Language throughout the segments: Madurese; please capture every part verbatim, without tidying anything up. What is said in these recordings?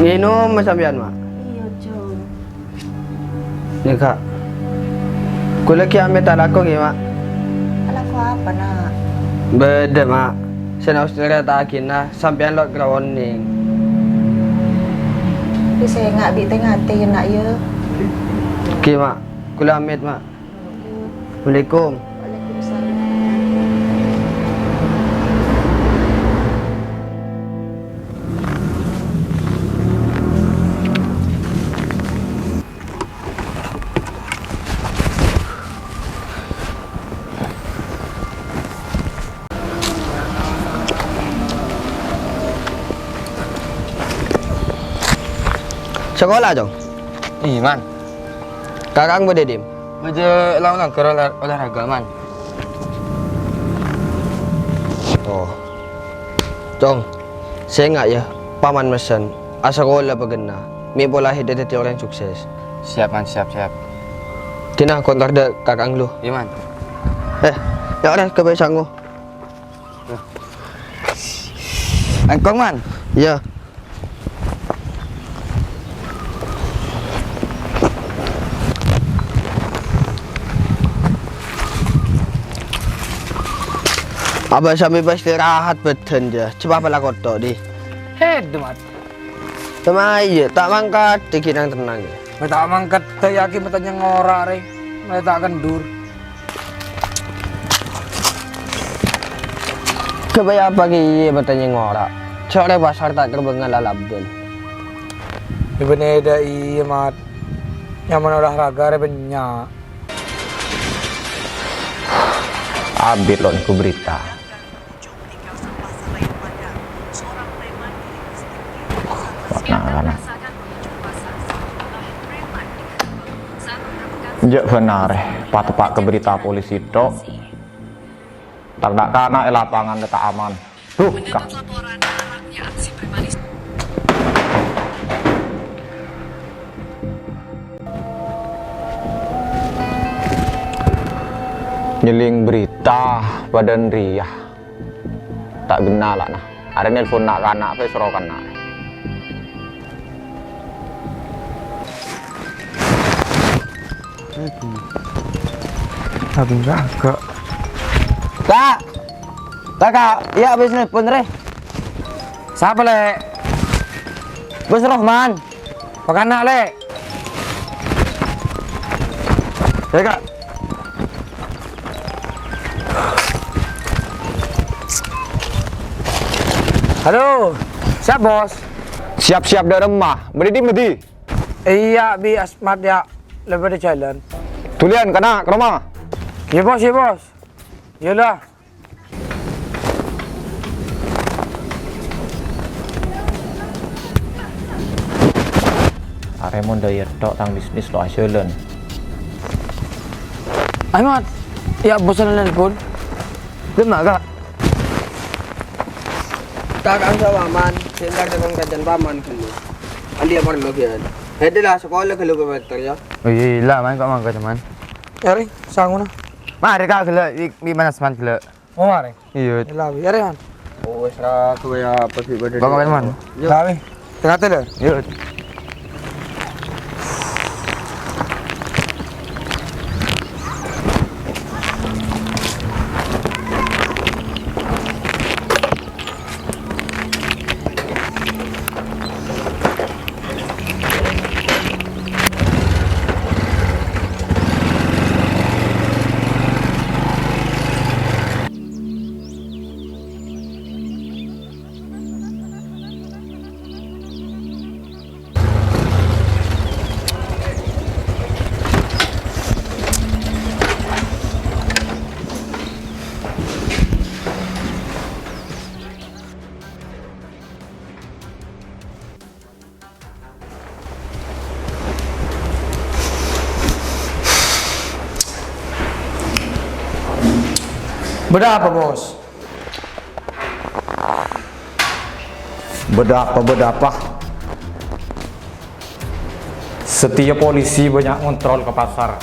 Ngènom sampèyan, Ma'? Iyâ, Jhung. Nèka. Kaulâ ghi' amèt alako ghi, Ma'. Alako apa, Na'? Bâdâ, Ma'. Sè naos carèta'aghina sampèyan lo' karo onèng. Tapè sènga' bi' tè-ngatè, yâ, Na', yâ. Ghi, Ma'. Kaulâ amèt, Ma'. Assalamualaikum. Waalaikumsalam. Sakola, Cong? Iyâ, Man. Kaka'eng bâdâ è dimma? Bâjâ la-, langghâr olah-, olahraga, Man. Oh. Cong, sènga' yâ, Paman messen, asakola bâgâna, mè' pola hèdhâ dhâddhi orèng sukses. Siap, Man, siap, siap. Dinah kontor dâ' kaka'eng lu. Iyâ, Man. Eh, yâ orèng ka bâi sango. Engkong, Man. Iyâ. Abâ' sampè' pas istirahat bâdân, yâ. Coba pala koto', Di. Hèdhâ, Mat. Tamaè, ta' mangkat, dâggi' nang-tennang, yâ. Mè' ta' mangkat, ta' yakin mè' ta' nyengora, rè. Mè' ta' kendur. Ghâbây apa kèya bâtèngnga ngora'? Jhâ' rè pasar ta' kerbângnga lalabân. Bânnè dâ' iyâ, Mat. Nyamana olahraga rè bânnya'. Abit lo' nèko berita. Nah, nah. Jhâ' bân arè, pateppa' ka berita polisi tok. Tang na'-kana' è lapangan ta' aman. Duh, ka. Nyèlèng berita padâ rèya. Ta' ghenna la, nah. Arè nelpon na'-kana' bhâi soro kana'. Aduh. Aduh, enggak, enggak. Kak! Kakak, iyâ, abis nelpon, rè. Sapa, Lè'? Bos Rohman. Pakana, Lè'? Iyâ, Kak. Halo, siap, Bos? Siap-siap dâ' remma. Bâdâ è dimma, Di? Iyâ, bi' Asmat, yâ. Lè bâdâ jhâlân. Dhuliyân, kana' ka roma. Iyâ, Bos, iyâ, Bos. Iyâ, la. Arè mon dâ' iyâ tok tang bisnis lo' ajhâlân. Ayo, Mat. Iyâ, bosan nelpon. Ghenna, Kak. Kaka'na Paman, sè entar dâ' kancana Paman ghâllu. Andi' parlo, Gian. Hèdhâ la, sakola ghâllu ka Peter, yâ. Oh, iyâ, la, Man, kok mangkat, Man. Arè, sangona. Marè, Kak, ghellâ', bi', bi' Asmat ghellâ'. Oh, marè. Iyâ. Lawi, arè, Man. Oh, wis ra, ghâbây apa sih, bâdâ. Bang, Man. Yuk. Lawi. Tengah tele. Yuk. Bâdâ apa, Bos? Bâdâ apa, bâdâ apa? Satèya polisi bânnya' ngontrol ka pasar.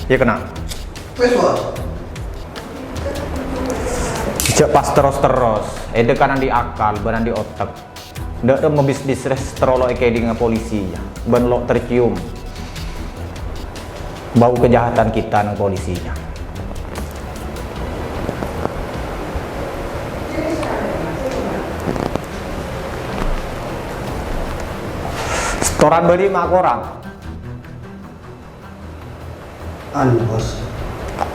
Iyâ, kèna. Wis, Bos. Jhâ' pas terros-terros, è dâ' kan andi' akal, bân andi' otek. Dâ' remma bis-bis rè sè terro lo' èkèdhinga polisi, yâ, bân lo' tercium bau kejahatan kita neng polisi, yâ. Setoran bâri' ma' korang. Anu, Bos.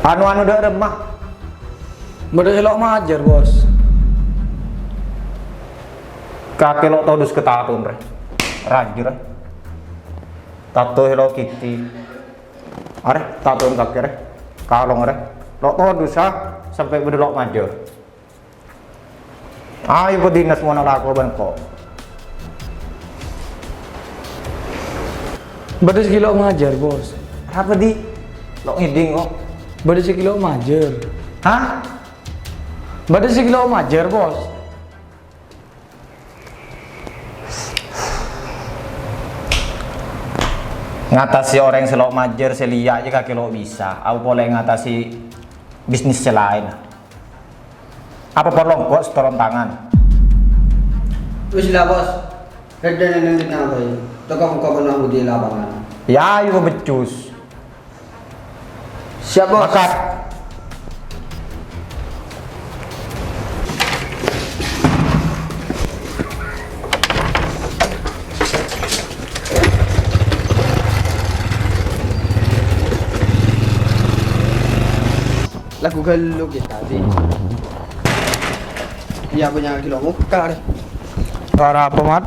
Anu-anu dâ' remma. Bâdâ sè lo' majâr, Bos. Kakè lo' todus ka tatona rè. Rajâ rè. Tato sè lo' kèdhi. Arè, tatona kakè rè. Kalong rè. Lo' todus, ha? Sampè' bâdâ lo' majâr. Ayo, padinas mon alako bân ko'. Bâdâ sè ghi' lo' majâr, Bos. Arapa, Di? Lo' ngèdhing, ko'. Bâdâ sè ghi' lo' majâr. Hah? Bâdâ sè ghi' lo' majâr, Bos. Ngatasi orèng sè lo' majâr sè lèya' jâ kakè lo' bisa. Apa polè ngatasi bisnis sè laèn. Apa parlo engko' sè toron tangan? Wis la, Bos. Ghâdhâna neng dinna' bhâi. Toko engko' bân Mahmudi lapangan. Yâ, ayo beccus. Siap, Bos. Mangkat. Lagu ghâllu kita, Di. Iyâ, bânnya' ghi' lo' mokka', rè. Suara apa, Mat?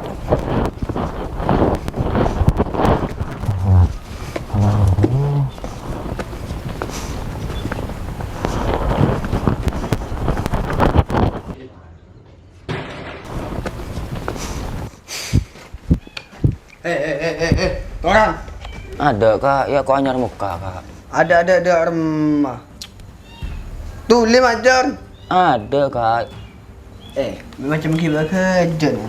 Eh, eh, eh, eh, eh, torang. Adâ', Ka'. Yâ, ko' anyar mokka', Ka'. Adâ', adâ', adâ', remma. Tolè majâr. Adâ', Ka'. Eh, macem ghibâ ghâdhân.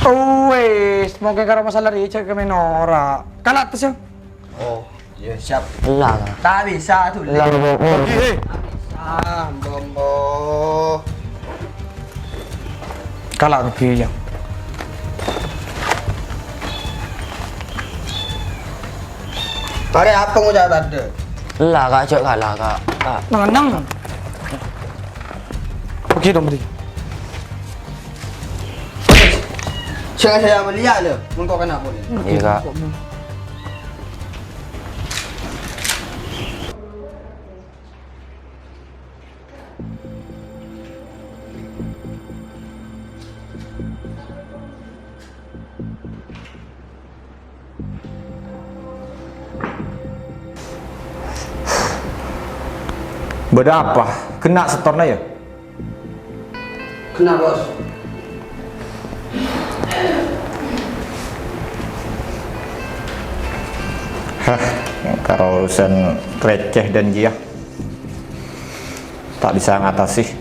Oh, wis, mongkèn karo masalah rèya jhâ' kemmèn ora. Kala' attas, yâ. Oh, iyâ, siap. Ella, Ka'. Ta' bisa, tolè. Ella, Ka'. Oke, eh. Ta' bisa, ambo, ambo. Kala' rugi, yâ. Arè apa ngoca' tadâ'? Ella, Ka', jhâ' kala', Ka'. Ka'. Nang, nang. Oke, dong, Bri. Sè saya melihat lho, mengko kena boleh. Iyâ, Ka'. Bâdâ apa? Kena setorna, yâ? Kena, Bos. Hah, karo urusan receh dan jiyâ. Ta' bisa ngatasi.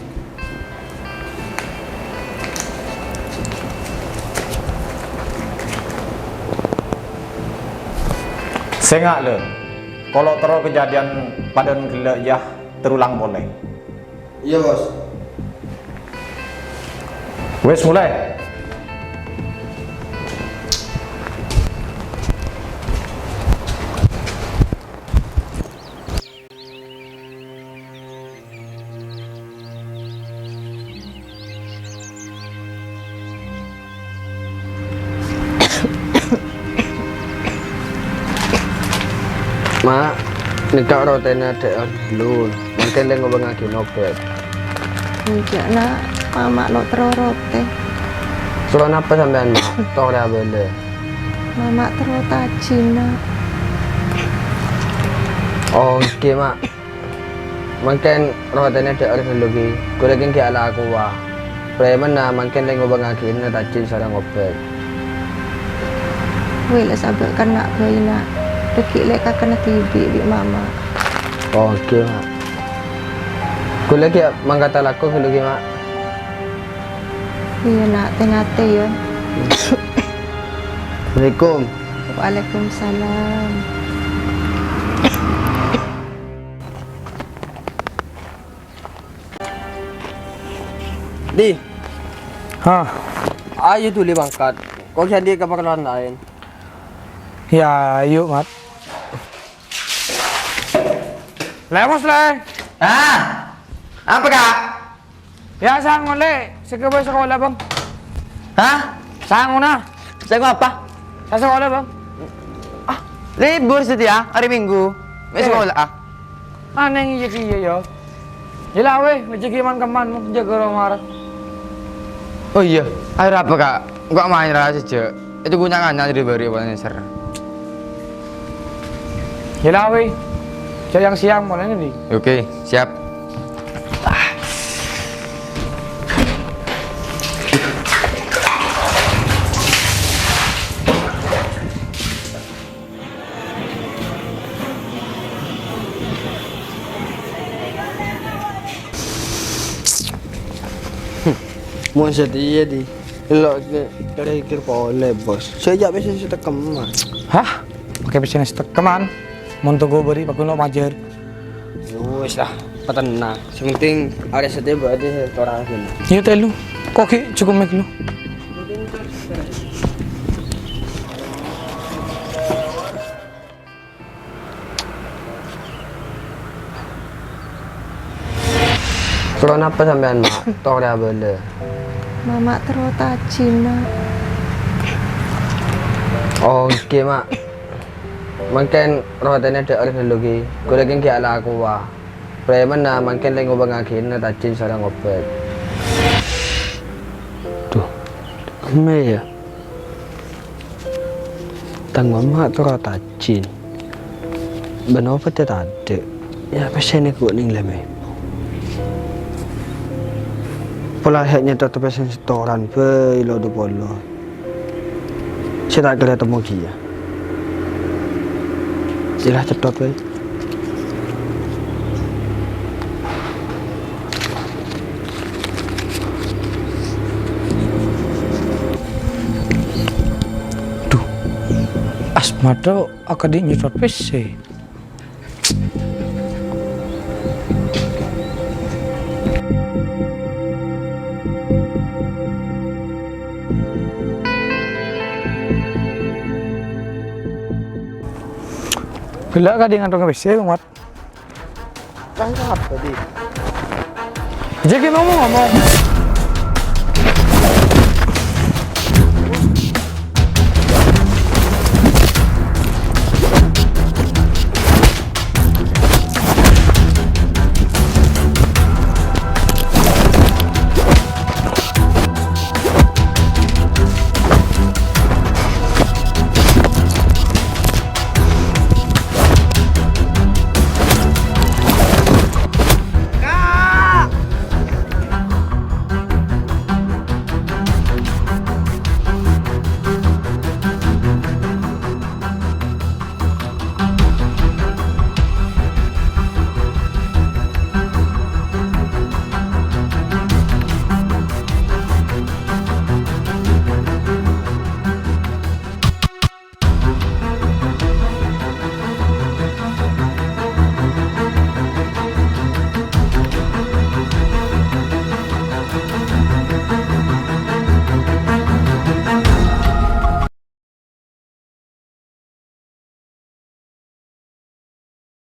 Sènga', lè. Kolo' terro kejadian padâna ghellâ' jiyâ terulang polè. Iyâ, Bos. Wis, molaè. Ma', nèka rotèna dâ'âr ghâllu. Mangkèn lè ngobângngaghi nobât. Enjâ', Na'. Mama lo' terro rotè. Soro napa sampèyan, Ma'? Torè abâlâ. Mama terro tajin, Na'. Oh, èngghi, Ma'. Mangkèn rotèna dâ'âr ghâllu, ghi. Ghulâ kèng ghi' alakowa. Prèmanna mangkèn lè ngobângngaghi tajin sareng obât. Wè, la sabâ' kanna' bhâi, Na'. Dhâggi' lè kakana dhibi' bi' Mama. Oh, èngghi, Ma'. Ghulâ ghi' mangkata lako ghâllu, ghi, Ma'. Iyâ, Na', tè-ngatè, yâ. Assalamualaikum. Waalaikumsalam. Di, Hah? Ayo dhuli mangkat. Kok jadi keperluan lain? Ya, ayo, Mat. Lè, Bos, lè. Ah, apa, Kak? Ya, sango, lè. Sè ghâbây sakola, Bâng. Hah? Sangona. Sango apa? Sa sakola, Bâng. Ah, libur satèya, hari Minggu. Mè' Eh. sakola, ah. Anèng iyâ kèya, yâ. Yâ la, wè, rejeki man-kemman, mon jâgâ roma ra. Oh iyâ, ayo apa, Kak? Engko' maèn ra sajjhâ'. Ètunggu nyangan dhâri bâri' polana nyèsèr. Yâ la, wè. Jhâ' yang-sèyang molana, Di. Oke, siap. Mon satèya, Di. Lo' kè-, kèra-kèra polè, Bos. Sè jhâ' pèssè sè tekkeman. Hah? Pakai pèssèna sè tekkeman? Mon toko bâri' paghun lo' majâr. Ya wis lah, patennang. Sè penting arè satèya bâdâ sè toraghi. Iyâ, tèlo. Kok ghi' cukup mè' ghâllu? Kèra napa sampèyan, Ma'? Torè abâlâ. Mama terro tajin, Na'. Oh, èngghi, Ma'. Mangkèn rotèna dhâ'âr ghâllu, ghi. Kaulâ kèng ghi' alakowa. Prèmanna mangkèn lè ngobângngaghi tajin sareng obât. Duh, emmè, yâ. Tang mama terro tajin. Bân obât tadâ'. Yâ, pèssèna ghu' nèng lèmè. Pola hek nyètot pèssè setoran bhâi lo' du polo. Sè ta' kèra temmo kèya. Sila cèthot bhâi. Duh, Asma tho akadhi nyèthot pèssè. Ghellâ' akadhi ngantong pèssè, Mat. Kang apa, Di? Jâ' ghi' ngomong-ngomong.